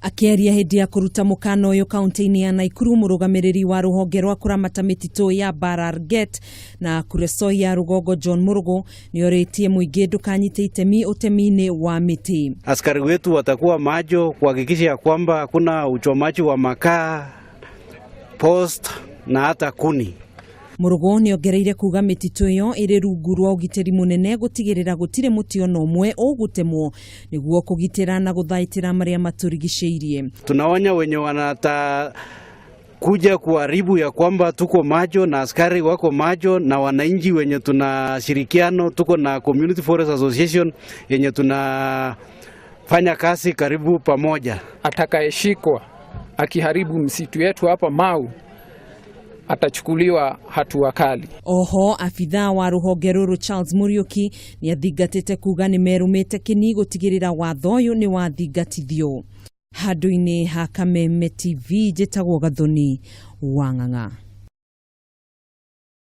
Akĩaria hĩndĩ ya kũruta mũkana ũyũ kaunti-inĩ ya Naikuru, mũrũgamĩrĩri wa rũhonge rwa kũramata mĩtitũ ya Bararget na Kuresoi ya rũgongo John Mũrũgũ nĩorĩtie mũingĩ ndũkanyite itemi ũtemi-inĩ wa mĩtĩ. Askari wetu watakuwa macho kuhakikisha ya kwamba hakuna uchomaji wa makaa, post na hata kuni. Mũrũgũ nĩongereire kuga mĩtitũ ĩyo ĩrĩ rungu rwa ũgitĩri mũnene gũtigĩrĩra gũtirĩ mũtĩ ona ũmwe ũgũtemwo nĩguo kũgitĩra na gũthaitĩra marĩa matũrigicĩirie. Tunaonya wenye wanata kuja kuharibu ya kwamba tuko macho na askari wako macho na wananchi wenye tuna shirikiano, tuko na Community Forest Association yenye tunafanya kazi karibu pamoja. Atakayeshikwa akiharibu msitu yetu hapa Mau atachukuliwa hatua kali. Oho abithaa wa rũhonge rũrũ Charles Muriuki nĩathingatĩte kuga nĩmerũmĩte kĩni gũtigĩrĩra watho ũyũ nĩ wathingatithio. Handũ-inĩ ha Kameme TV, njĩtagwo Gathoni wa Ng'ang'a.